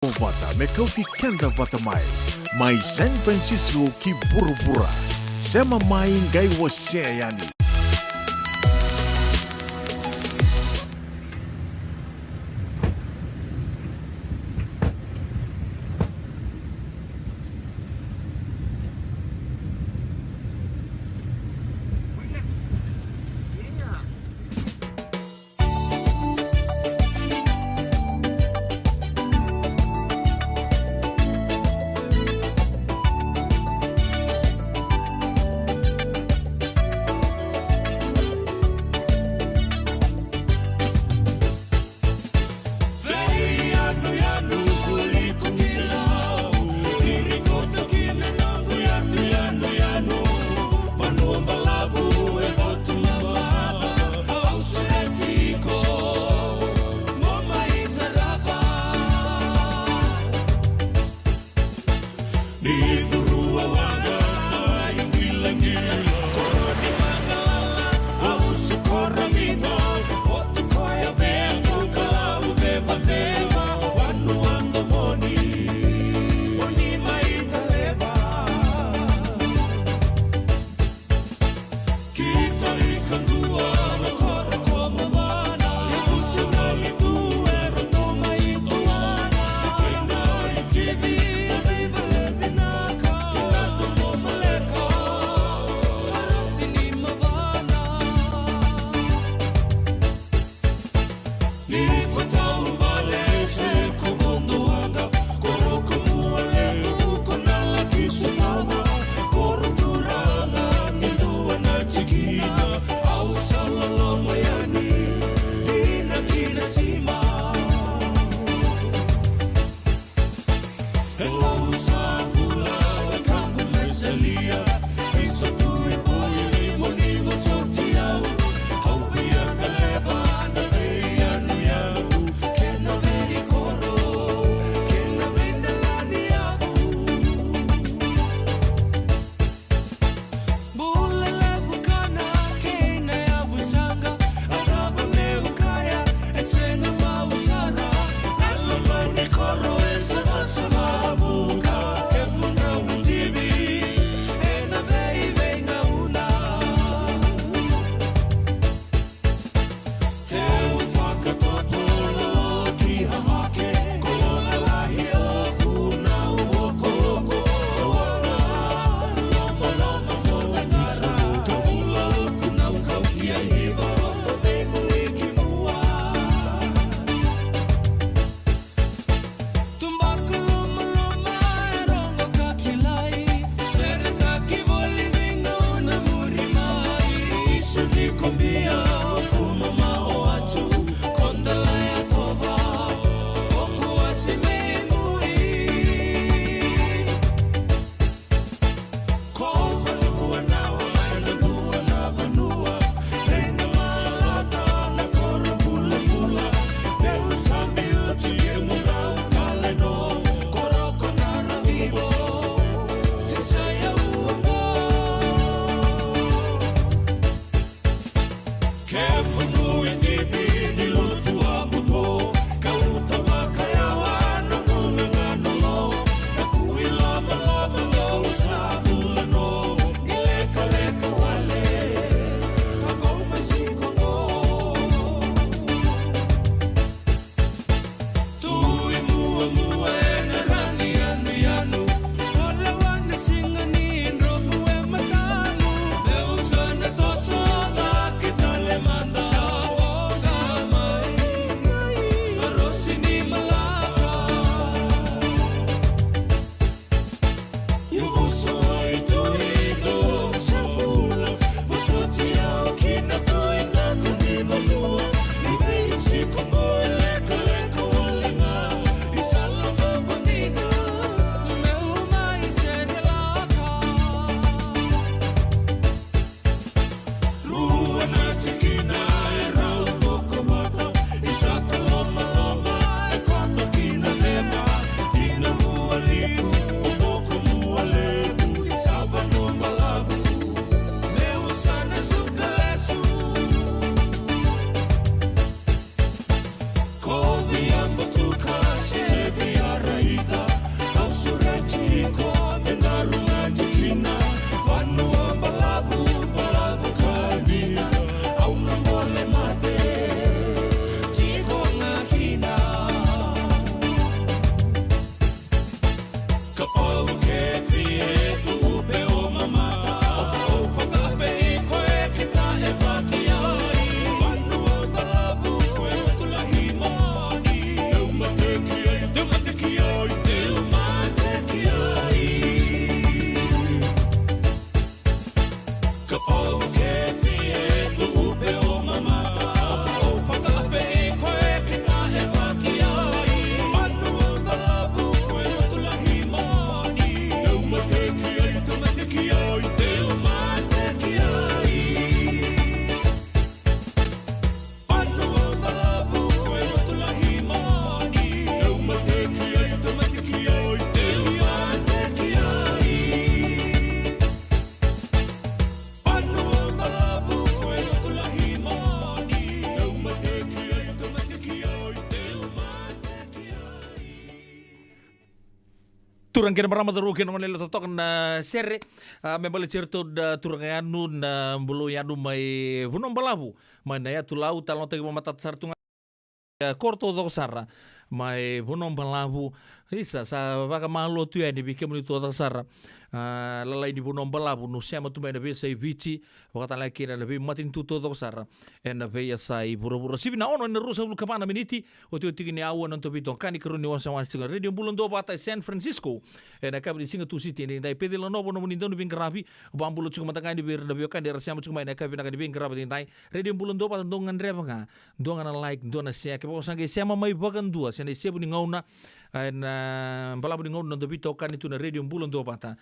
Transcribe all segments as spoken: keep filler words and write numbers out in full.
Vata me kauti keda vata mai, mai San Francisco ki vuravura. Sema mai, qai wasea yani. Turaga kei na marama, cauravou kei na goneyalewa totoka na sere. A, me baleti iratou na turaga yanu na Bulou yanu mai Vanua Balavu, mai na yatu Lau, talanoataki vakamatata sara tu ga. E, koro taucoko sara mai Vanua Balavu. Isa, sa vakamalo tu yani vei kemuni taucoko sara. A, lalai ni Vanua Balavu, ni sema tu mai na veiyasai Viti, vakatalega kina na veimatanitu taucoko sara ena veiyasai vuravura. Sivi na ono ena ruasagavulu ka va na miniti, otioti tiko ni aua na noda veitokani, karua ni wasewase tiko na Radio Bula Duavata e San Francisco. Ena yakavi ni siga Tusiti edaidai, Peci Lanovo nomuni dauniveiqaravi. Vakabula tiko mada ga yani vei ira na veiwekani era sema tiko mai ena yakavi vinaka ni veiqaravi edaidai. Radio Bula Duavata, dou gadreva ga, dua ga na like, dua na share. Kevaka o sa qai sema mai vakadua se na isevu ni gauna, ena balavu ni gauna na noda veitokani tu na Radio Bula Duavata,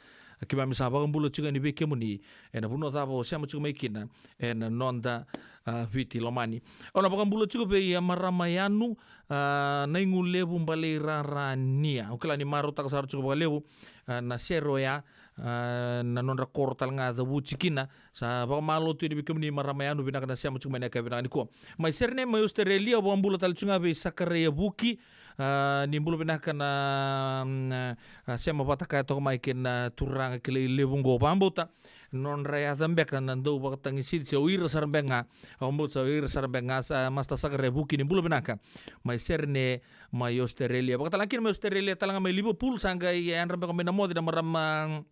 keimami sa vakabula tiko yani vei kemuni ena vanua cava o sema tiko mai kina ena noda, a, Viti lomani. Au na vakabula tiko vei, a, marama yanu, a, Naigulevu Baleirara Nia. Au kila ni marautaka sara tiko vakalevu, a, na sere oya, a, na nodra koro talega cavuti kina. Sa vakamalo tu yani vei kemuni marama yanu, vinaka na sema tiko mai ena yakavi vinaka nikua. Mai Sydney mai Australia, au vakabula tale tiko ga vei Sakaraia Vuki. A, ni bula vinaka na, mm, a, sema vata kaya toka mai kei na turaga kilai levu qo. Vakabauta nodra yaca beka na dau vakatagicigi se o ira sara beka ga. Au vakabauta sa o ira sara beka ga. Sa Master Sakaraia Vuki, ni bula vinaka mai Sydney mai Australia. Vakatalega kina mai Australia talega mai Liverpool, sa qai yadra beka mai na moce na marama,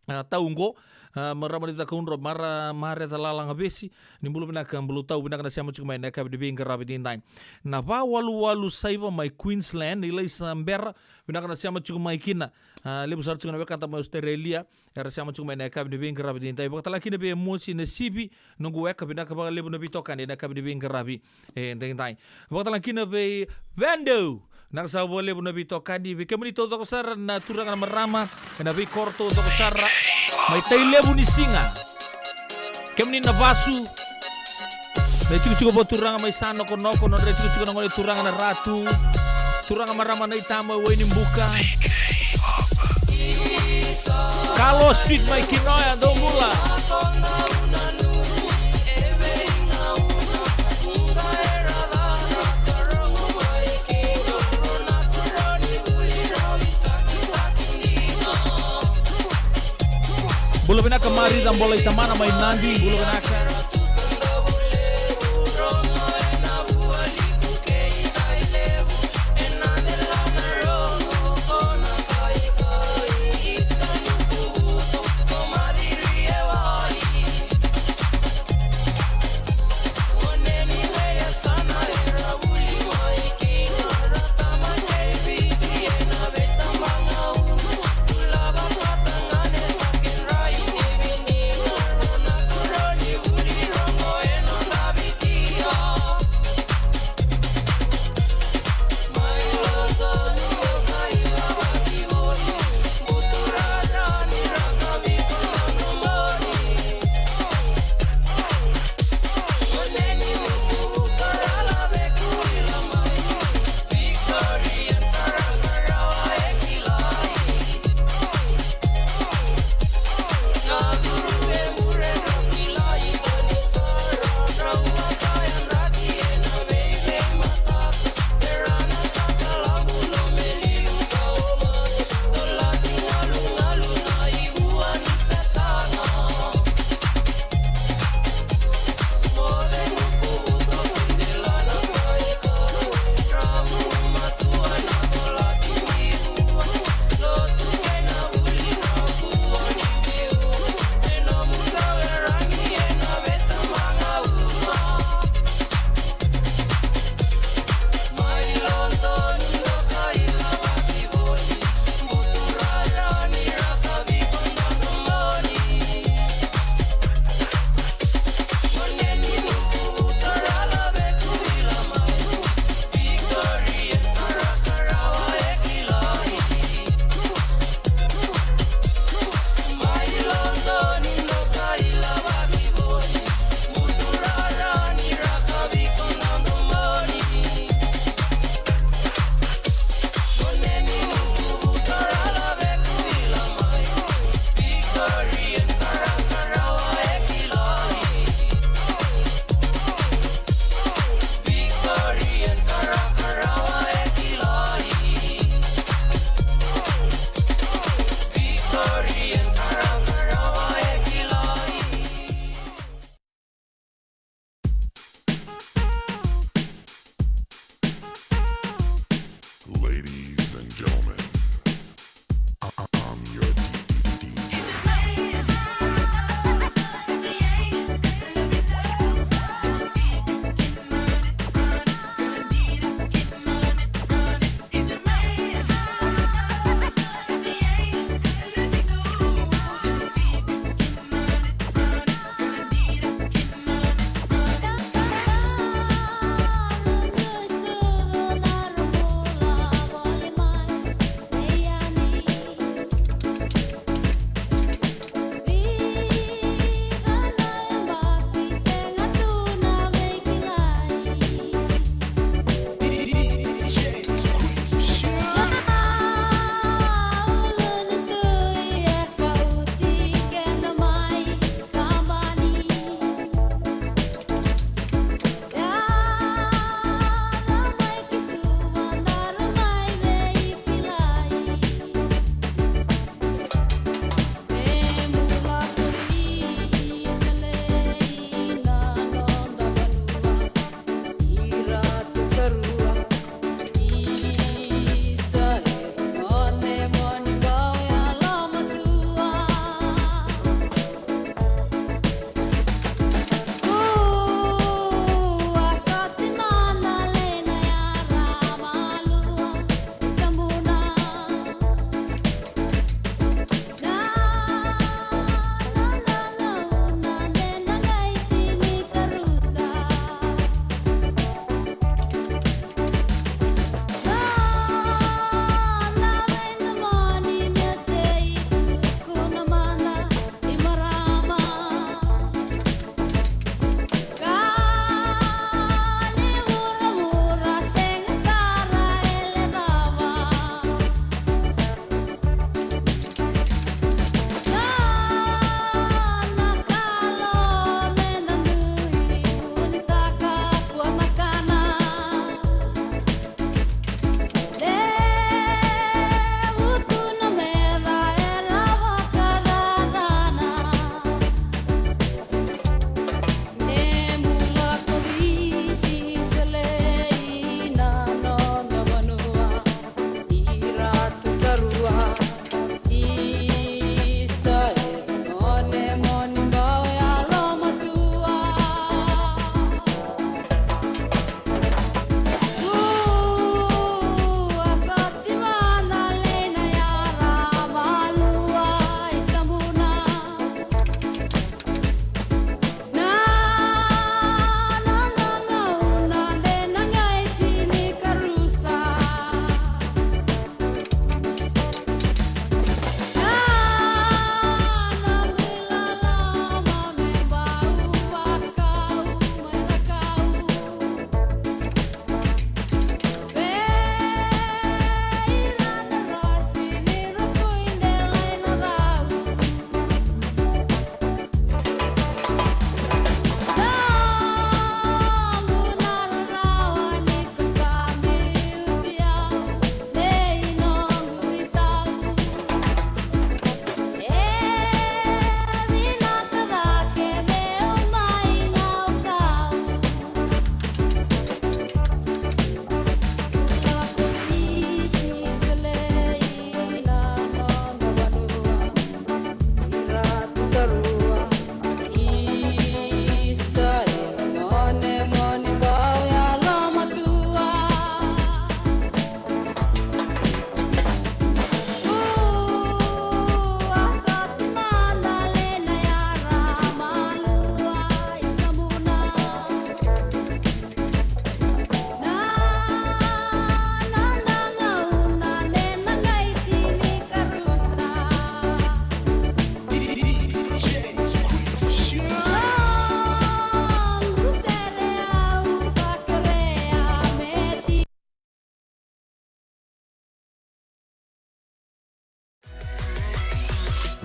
a, tau qo, a, marama ni Cakaudrove, mara, Mare Calala Gavesi, ni bula vinaka, bula tau, vinaka na sema tiko mai ena yakavi ni veiqaravi edaidai. Na va walu walu saiva mai Queensland, Ilaisa Bera, vinaka na sema tiko mai kina. A, levu sara tiko na wekada mai Australia era sema tiko mai ena yakavi ni veiqaravi edaidai. Vakatalega kina vei Mosi Nasivi, noqu weka, vinaka vakalevu na veitokani ena yakavi ni veiqaravi edaidai. Vakatalega kina vei Vendo, vinaka sara vakalevu na veitokani. Vei kemuni taucoko sara na turaga, na marama ena veikoro taucoko sara mai Tailevu ni siga. Kemuni na vasu, na itikotiko vakaturaga mai Sa Nokonoko, nodra itikotiko na gone turaga na Ratu, turaga marama na Itama Wainibuka. Carlos Street mai Kinoya, dou bula. Bula vinaka Marica Bolaitamana mai Nadi, bula vinaka.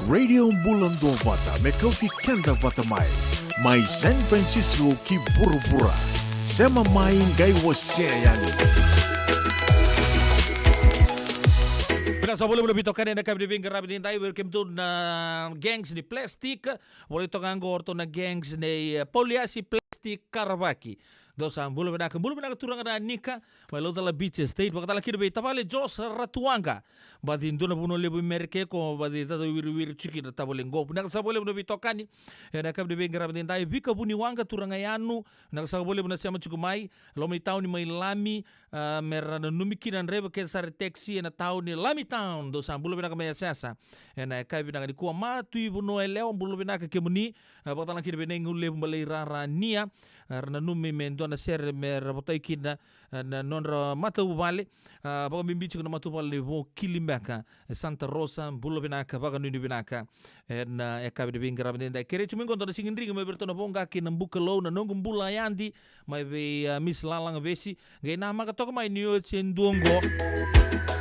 Radio Bula Duavata, me kauti keda vata mai. Mai San Francisco ki vuravura. Sema mai, qai wasea yani. Vinaka sa voleka na veitokani ena yakavi ni veiqaravi edaidai, vei kemudou na gangs ni Plastic. Voleka toka qo o ratou na gangs nei, eh, Pauliasi Plastic Karavaki. Dou sa bula vinaka, bula vinaka turaga na Nika, mai Laucala Beach Estate, vakatale kina vei tavale Jos Ratuwaqa. Baci dua na vanua levu i Merika ko, baci cata wiriwiri tiko kina tavale qo. Vinaka sa voleka na veitokani ena yakavi ni veiqaravi edaidai, Vika Vuniwaqa, turaga Yanu. Vinaka sa voleka na sema tiko mai, loma ni tauni mai Lami, ah, me ra nanumi kina na draiva kece sara e taxi ena tauni Lami Town. Dou sa bula vinaka mai yasayasa ena yakavi vinaka nikua. Matui Vanua Yalewa, bula vinaka kemuni. Ah, vakatale kina vei Naigalulevu Balei Rara Nia. Ah, ra nanumi me dua na sere me ra votai kina, ah, na nodra matavuvale. Ah, vakabibi tiko na matavuvale ni Vokili beka e Santa Rosa, bula vinaka, vakanuinui vinaka. Ena, ah, yakavi ni veiqaravi edaidai, kerei tiko mai qo dua na sigidrigi mai vei iratou na Voqa kei na Bukalou, Na Noqu Bula Yadi, mai vei, ah, Miss Lalaga Vesi. Qai namaka toka mai ni oti e dua qo.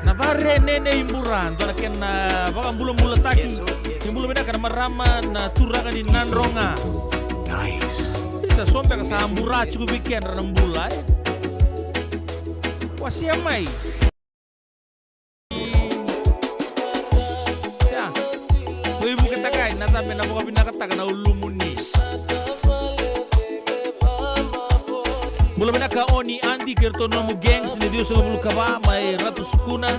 Na Care Nene i Bura, dua na kena, ah, vakabulabulataki. Ni bula vinaka na marama, na turaga ni Nadroga. Nice. Isa, so beka sa bura tiko vei kedra na bula, e? Wasea mai. Ya. Ko i vuke takai, na cabe na vakavinakataka na ulumuni. Bula vinaka Oni, Adi kei ratou na nomu gangs ni ciwasagavulu ka va mai Ratu Sukuna.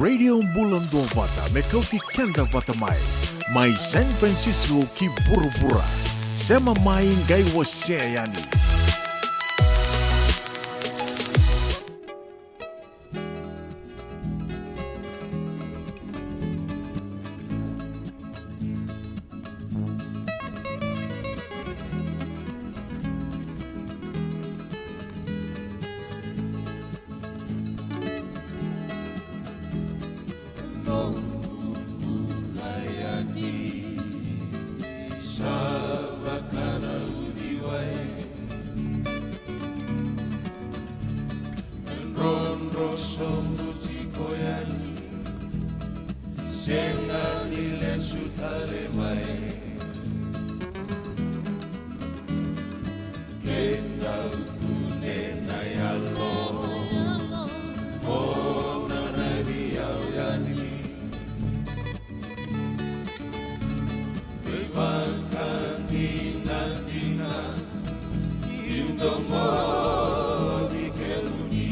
Radio Bula Duavata, me kauti keda vata mai. Mai San Francisco ki vuravura. Sema mai, qai wasea yani. Noqu bula yani, sa vaka na uciwai. Drodro sobu tiko yani, sega ni lesu tale mai. Keda kune na yalo, o na raici au yani. Vaka dina dina, i domoni kemuni.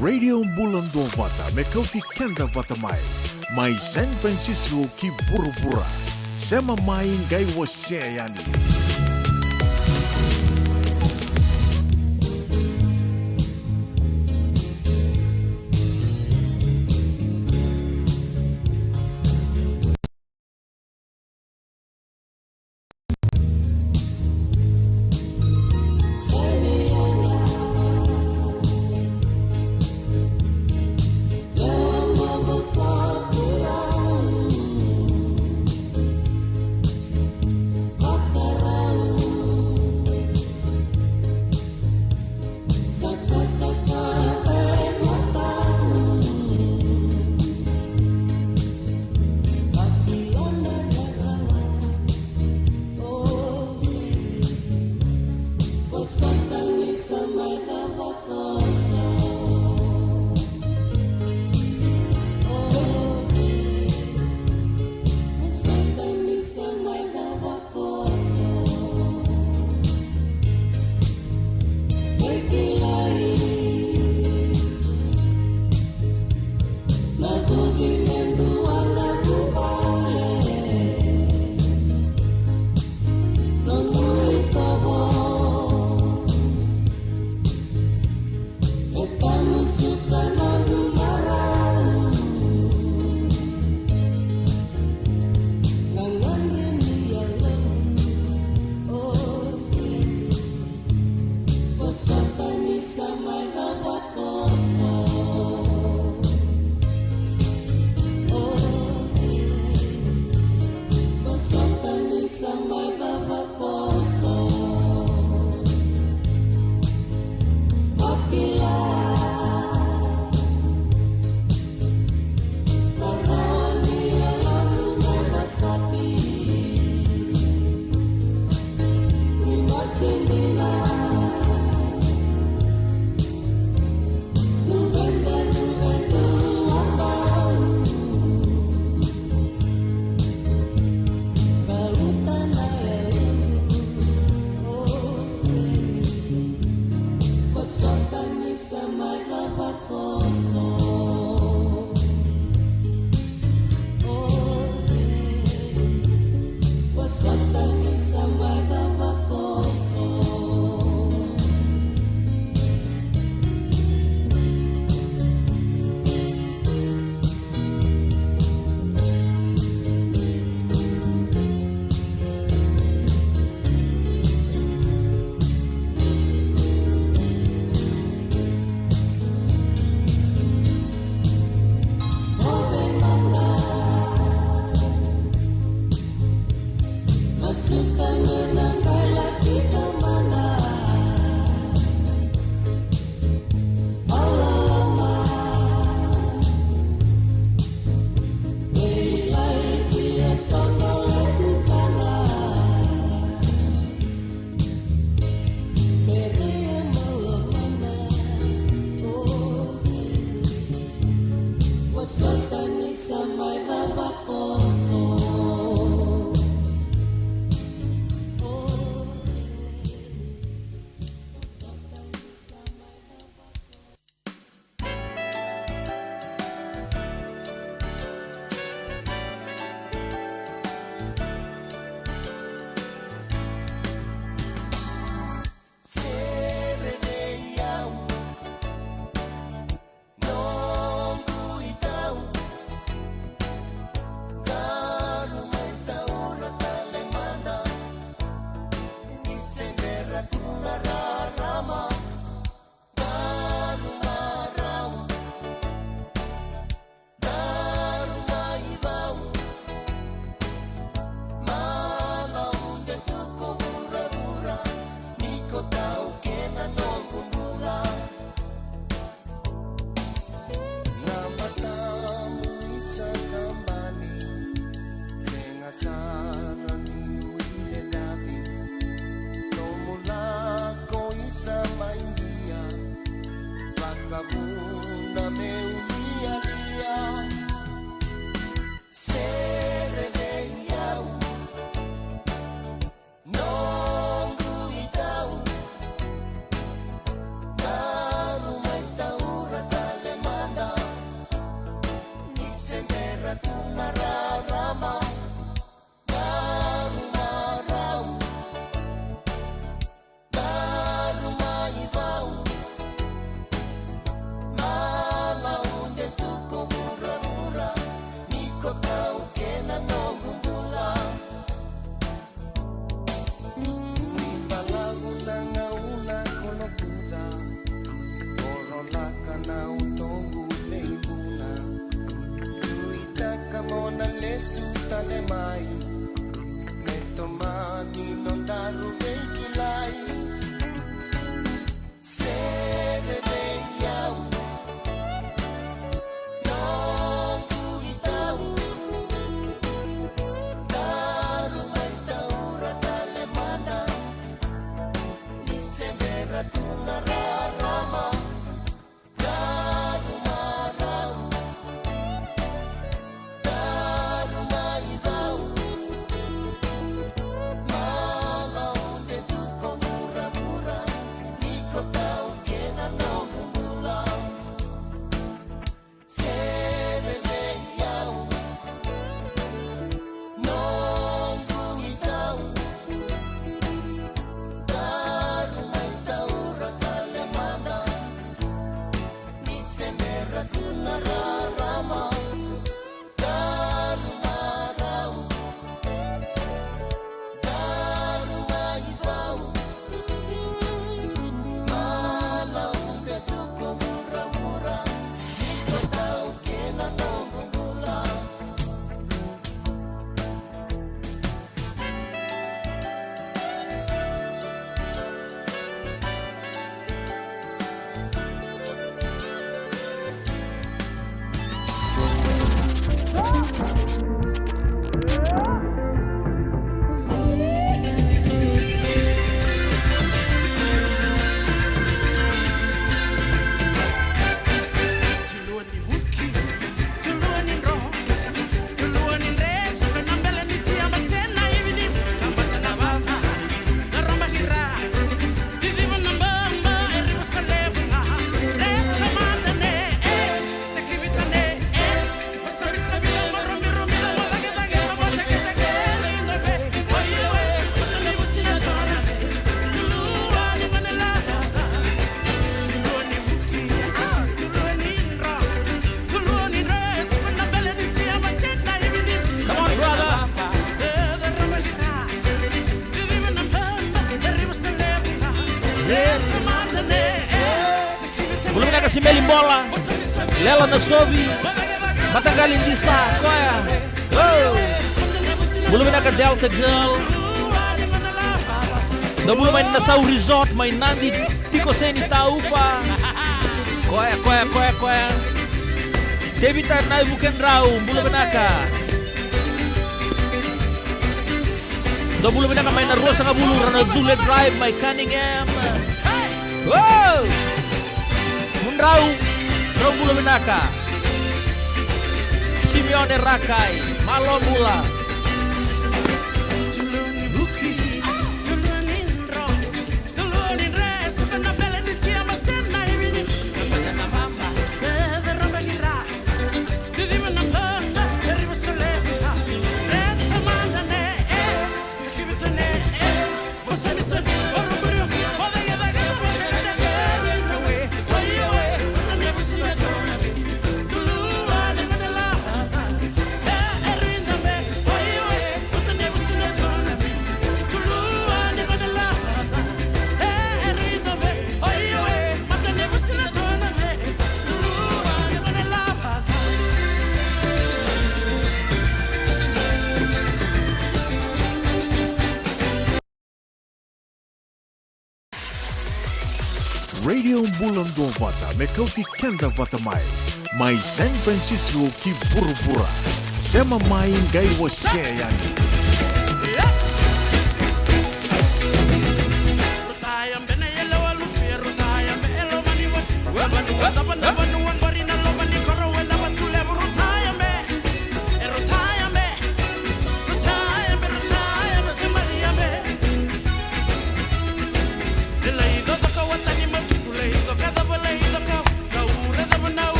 Radio Bula Duavata, me kauti keda vata mai. Mai San Francisco ki vuravura. Sema mai, qai wasea yani. Tale mai me tomani nodaru veikilai. Sere vei au, noqu itau. Daru mai taura tale mada, ni se bera tu na rarama. Daru marau, daru mai vau. Mana ude tu ko vuravura, ni ko tau kena noqu bula. Sere vei au, noqu itau. Daru mai taura tale mada, ni se bera tu na rarama. Daru marau, daru mai vau. Mana ude tu ko vuravura, ni ko tau kena noqu bula. Come on, brother. Bula vinaka Simeli Bola, Lela Nasovi, Mataqali Disa, koya. Oh. Bula vinaka Delta Girl. Dou bula mai Nassau Resort, mai Nadi, Tikoseni, Taupa. Koya, koya, koya, koya. Tevita Naivukedrau, bula vinaka. Dou bula vinaka mai na ruasagavulu Ranadule Drive mai Cunningham. Wow! Mudrau, drau bula vinaka. Simeone Rakai, malo bula. Radio Bula Duavata me kauti keda vata mai, mai San Francisco ki vuravura. Sema mai qai wasea yani.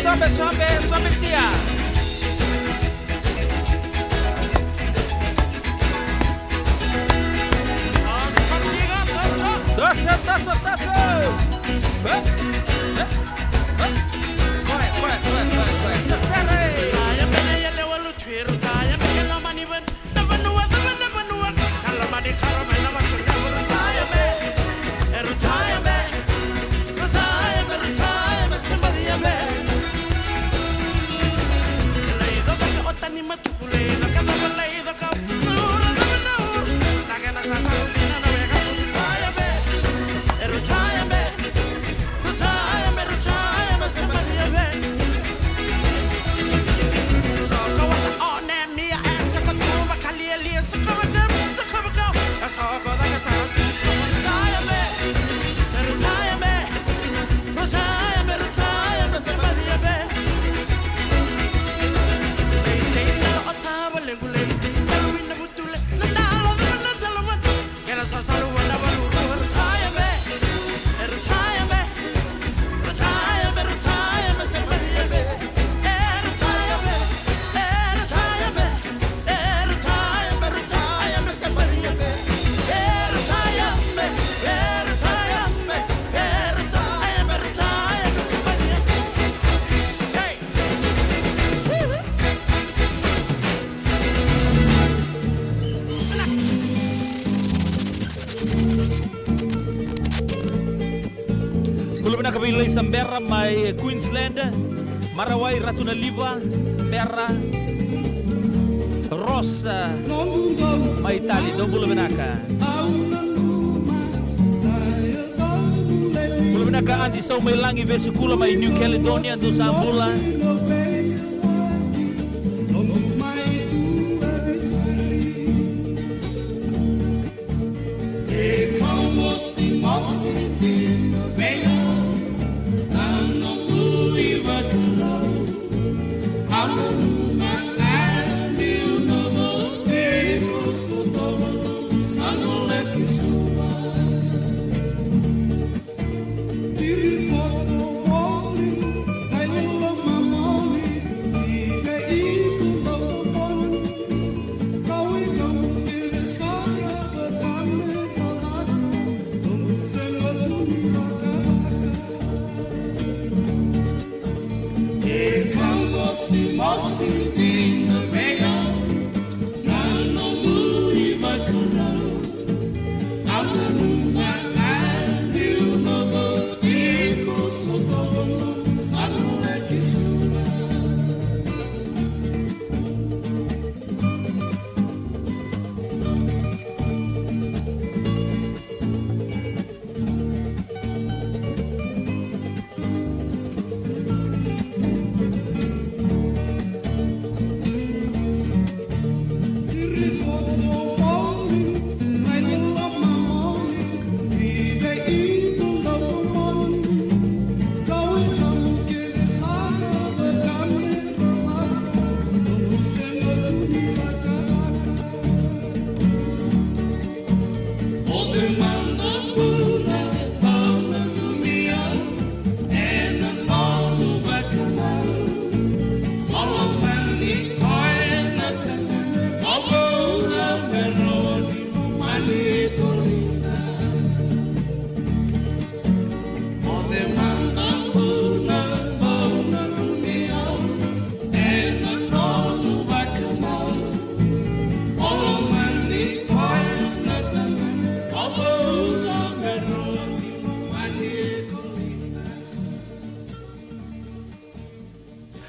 Sobe, sobe, sobe, tia. Toso, toso, toso. Eh? Eh? Eh? Koe, koe, koe, koe, koe. Toso, re. Bula vinaka vei Laisa Bera mai Queensland, Marawai, Ratu Naliva, Bera, Rosa mai Itali, dou bula vinaka. Bula vinaka Adi Sau mai Lagi, Vesikula mai New Caledonia, dou sa bula.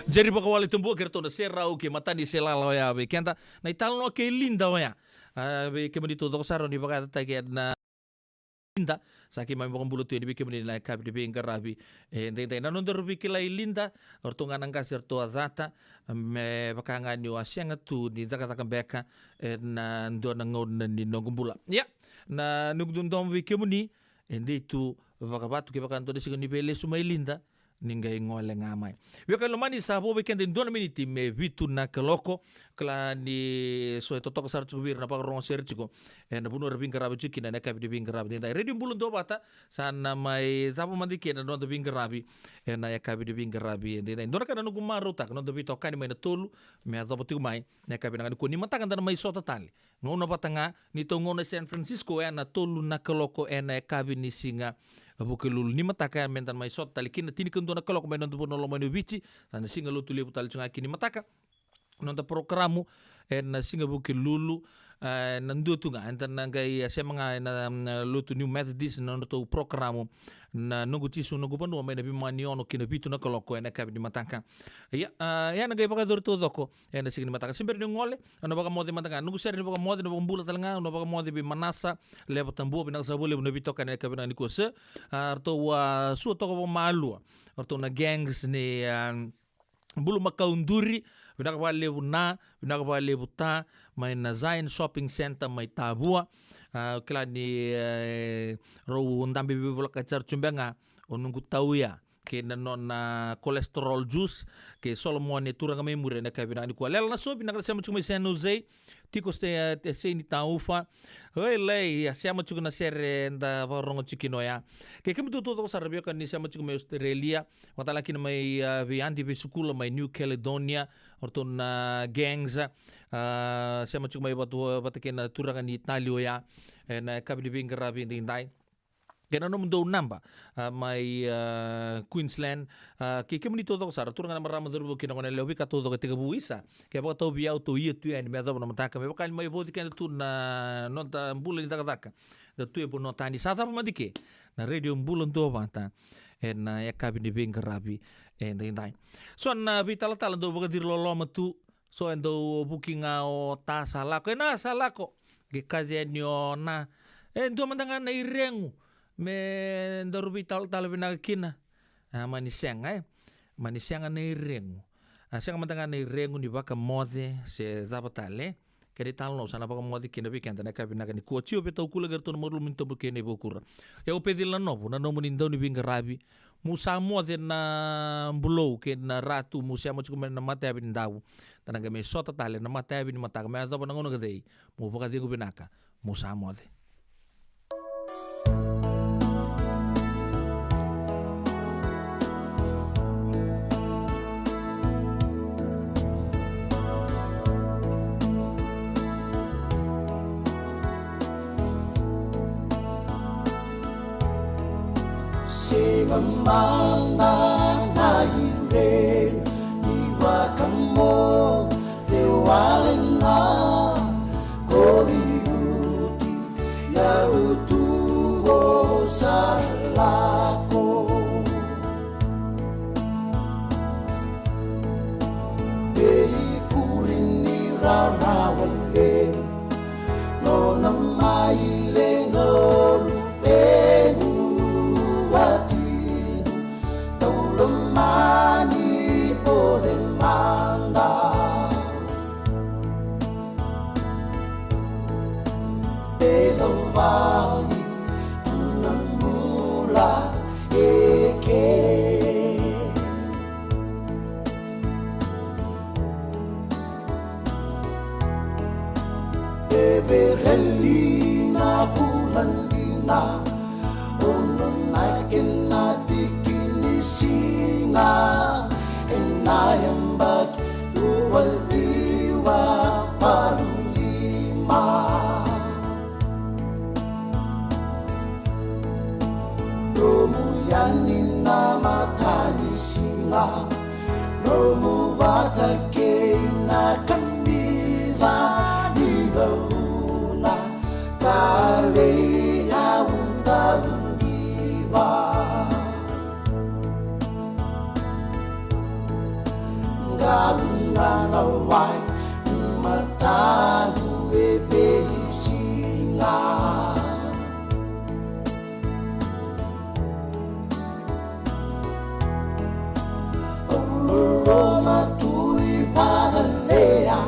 Jeri Vakawale Tabua kei ratou na Serau kei Matani Selala oya vei keda. Na italanoa kei Lida oya. A, vei kemuni tou coko sara ni vakayagataki ena Lida, sa keimami vakabula tu yani vei kemuni na yakavi ni veiqaravi. E daidai na nodaru veikilai Lida, o ratou ga na qase eratou a cata, me vaka ga niu a sega tu ni cakacaka beka ena dua na gauna ni noqu bula. Ia, na noqu dodomo vei kemuni, e dei tu vakavatu kevaka dua na siga ni veilesu mai Lida, ni qai gole ga mai. Veiwekani lomani, sa vo vei keda e dua na miniti me vitu na kaloko. Kila ni so e totoka sara tiko vei ira na vakarorogo sere tiko ena vanua era veiqaravi tiko kina ena yakavi ni veiqaravi edaidai. Radio Bula Duavata, sa na mai cava mada i ke na noda veiqaravi ena yakavi ni veiqaravi edaidai. Dua na ka na noqu marautaka, noda veitokani mai na tolu me yacova tiko mai na yakavi vinaka nikua. Nimataka da na mai sota tale, gauna vata ga ni tou gauna e San Francisco, ena tolu na kaloko ena yakavi ni siga Vukelulu. Nimataka ya me da na mai sota tale kina tinikadua na kaloko mai noda vanua lomani o Viti. Sa na siga Lotulevu tale tiko ga kina nimataka. Noda porokaramu ena siga Vukelulu, e, na dua tu ga, eda na qai, e, sema ga ena, mm, lotu New Methodist na nodratou porokaramu na Noqu Jisu Noqu Vanua mai na veimama ni ono ki na vitu na kaloko ena yakavi nimataka. Ia, a, ia na qai vakayacori taucoko ena siga nimataka. Se bera niu gole, au na vakamoce mada ga. Noqu sere ni vakamoce, na vakabula tale ga, au na vakamoce vei Manasa Levatabua, vinaka sara vakalevu na veitokani ena yakavi vinaka nikua sir. A, ratou a sua toka vakamalua o ratou na gangs ni, a, bulumakau duri. Vinaka vakalevu na, vinaka vakalevu ta, mai na Zion Shopping Centre mai Tavua. A, kila ni, e, rau dabe veivolekati sara tu beka ga o noqu tauya kei na nona cholesterol juice, kei Solomone, turaga mai muri, ena yakavi vinaka nikua. Lela Nasovi, vinaka na sema tiko mai San Jose, tiko se, e, Seini Taufa. Oi, lai, a sema tiko na sere eda vakarorogo tiko kina oya. Kei kemudou taucoko sara, veiwekani ni sema tiko mai Australia, vakatalega kina mai, a, vei Adi Veisukula mai New Caledonia, o ratou na gangs, a, sema tiko mai vata, vata kei na turaga ni Itali oya ena yakavi ni veiqaravi edaidai. Kei na nomudou naba, a, mai, a, Queensland, a, kei kemuni taucoko sara, turaga na marama, cauravou kei na goneyalewa, veika taucoko e tekivu, isa, ke vakatauvi au, tou ia tu yani me yacova na mataka, me vaka ni mai vauci keda tu na noda bula ni cakacaka. Da tu e vanua tani, sa cava mada i ke na Radio Bula Duavata ena yakavi ni veiqaravi edaidai. So na veitalatala dau vakaciri loloma tu, so e dau vuki ga o ta sa lako, e na sa lako. Qai kaci yani o na, e dua mada ga na iregu me daru veitalatala vinaka kina. A, mani sega, e. Mani sega na iregu. A, sega mada ga na iregu ni vakamoce se cava tale, e. Kena italanoa sa na vakamoce kina vei keda na yakavi vinaka nikua. Jiova e taukula kei ratou na marulu mai na tobu kei na ivakura. Ia o Pecila Novo, na nomuni dauniveiqaravi. Mu sa moce na bulou kei na ratu, mu sema tiko mai na matayavi ni davu. Da na qai mai sota tale na matayavi ni mataka me yacova na gauna ka cei, mu vakacegu vinaka, mu sa moce. Sega mada na iregu ni vakamoce wale ga, ko liuti na utu o sa lako. E ikuri ni rarawa levu, nona mai le na luvequ watinu, tau lomani o cei mada. E cavani tu na bula e ke. E vereli na vula dina, ono na kena tiki ni siga, ena yabaki dua ciwa walu lima. Nomu yani na matanisiga, nomu vata kei na kamica ni gauna, talei au dau diva. Gauna na wai ni mataqu e veisiga. Au loloma tu i vacalea,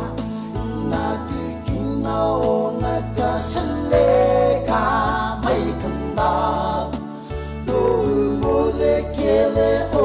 na tikina o na kasaleka mai kadavu. Dou moce kece o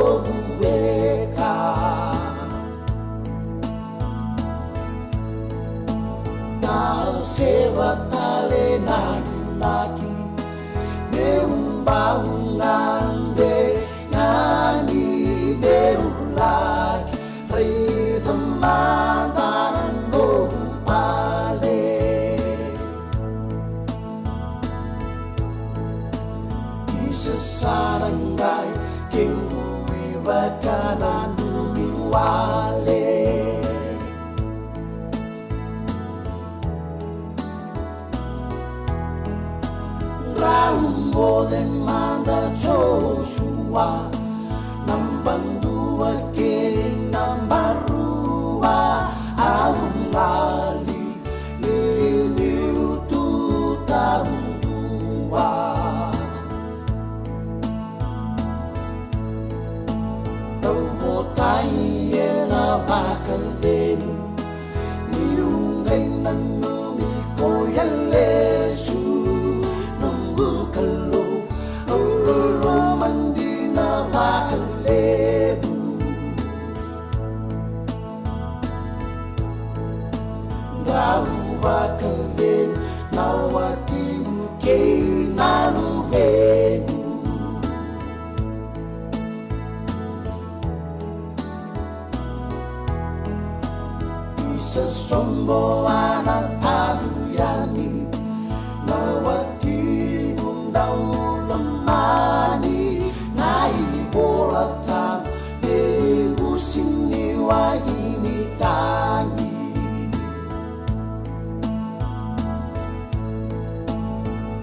Dua kei na barua au lali, ni niu tu taudua. Tauvotai ena vakaveni, niu qai nanumi koya lesu. Noqu Kalou, au loloma dina vakalevu. Drau vakaveni na watiqu kei na luvequ. Isa sobo ana tadu yani, na watiqu dau lomani, na iVola Tabu me iqu siniwai ni tagi.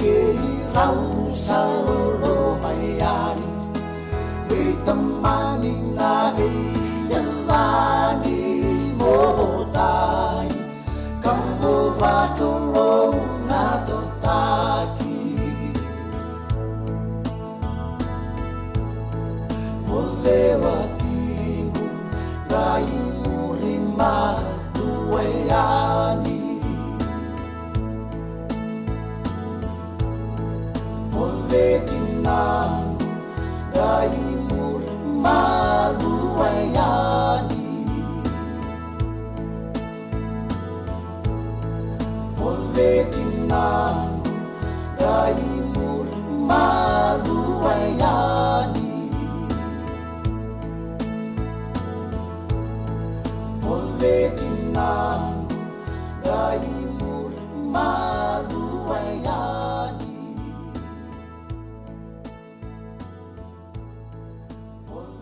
Keirau sa loloma yani vei Tamani na veiyacani, mo votai ka mo vakalougatataki. Mo